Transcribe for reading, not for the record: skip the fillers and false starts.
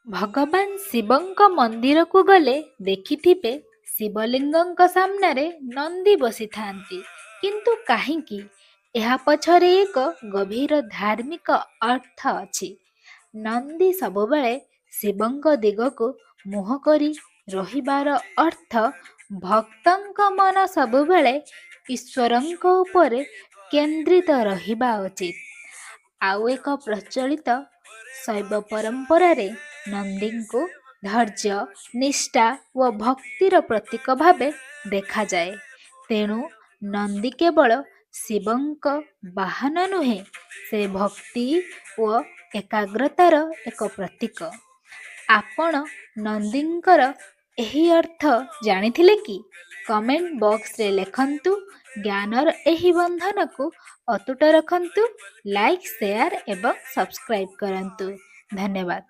ଭଗବାନ ଶିବଙ୍କ ମନ୍ଦିରକୁ ଗଲେ ଦେଖିଥିବେ, ଶିବଲିଙ୍ଗଙ୍କ ସାମ୍ନାରେ ନନ୍ଦୀ ବସିଥାନ୍ତି। କିନ୍ତୁ କାହିଁକି? ଏହା ପଛରେ ଏକ ଗଭୀର ଧାର୍ମିକ ଅର୍ଥ ଅଛି। ନନ୍ଦୀ ସବୁବେଳେ ଶିବଙ୍କ ଦିଗକୁ ମୁହଁ କରି ରହିବାର ଅର୍ଥ ଭକ୍ତଙ୍କ ମନ ସବୁବେଳେ ଈଶ୍ୱରଙ୍କ ଉପରେ କେନ୍ଦ୍ରିତ ରହିବା ଉଚିତ। ଆଉ ଏକ ପ୍ରଚଳିତ ଶୈବ ପରମ୍ପରାରେ ନନ୍ଦୀଙ୍କୁ ଧୈର୍ଯ୍ୟ, ନିଷ୍ଠା ଓ ଭକ୍ତିର ପ୍ରତୀକ ଭାବେ ଦେଖାଯାଏ। ତେଣୁ ନନ୍ଦୀ କେବଳ ଶିବଙ୍କ ବାହନ ନୁହେଁ, ସେ ଭକ୍ତି ଓ ଏକାଗ୍ରତାର ଏକ ପ୍ରତୀକ। ଆପଣ ନନ୍ଦୀଙ୍କର ଏହି ଅର୍ଥ ଜାଣିଥିଲେ କି? କମେଣ୍ଟ ବକ୍ସରେ ଲେଖନ୍ତୁ। ଜ୍ଞାନର ଏହି ବନ୍ଧନକୁ ଅତୁଟ ରଖନ୍ତୁ। ଲାଇକ୍, ସେୟାର ଏବଂ ସବସ୍କ୍ରାଇବ୍ କରନ୍ତୁ। ଧନ୍ୟବାଦ।